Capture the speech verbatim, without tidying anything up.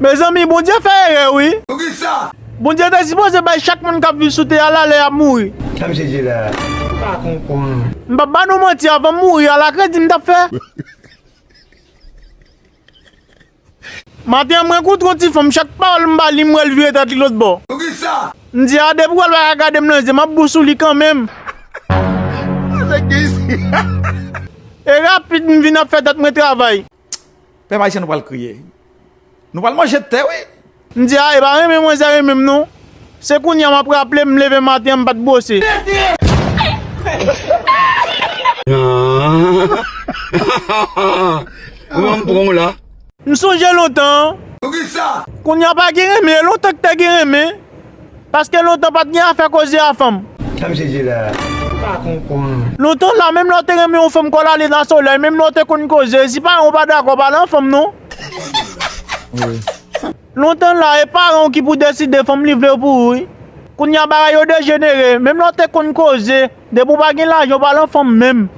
Mezanmi, Bondye fè erè wi. Poukisa? Bondye te sipoze bay chak moun k ap viv sou tè a la lè y ap mouri. Sa misye di la? M pa konprann. M p ap ba nou manti, avan m mouri a, la kredi m t ap fè. Maten an, m rankontre yon ti fanm, chak pawòl m ba li, m wè l vire tèt li lòt bò. Poukisa? M di a, depi w wè l pa ka gade m nan je, m ap bou sou li kanmenm. E rapid, m vin ap fè tèt mwen travay. Pèp ayisyen, nou pral kriye. Nou pral manje tè, wi. M di a, e pa renmen mwen, sa renmen m non. Se kounye a m ap raple m, m leve maten an, m pa t bwose. Ou wè m pran w la. M sonje lontan. Poukisa? Kounye a pa gen renmen, e lontan k te gen renmen. Paske lontan pa t gen afè koze a fanm. Sa misye di la? M pa konprann. Lontan la, menm lè w te renmen yon fanm, kò l ale nan solèy, menm lè w te konn koze, si paran w pa dakò, pa al an fanm non. Lontan la, e paran w ki pou deside fanm li vle pou ou wi. Kounye a bagay yo dejenere, menm lè w te konn koze, depi w pa gen lajan, w pa al an fanm menm.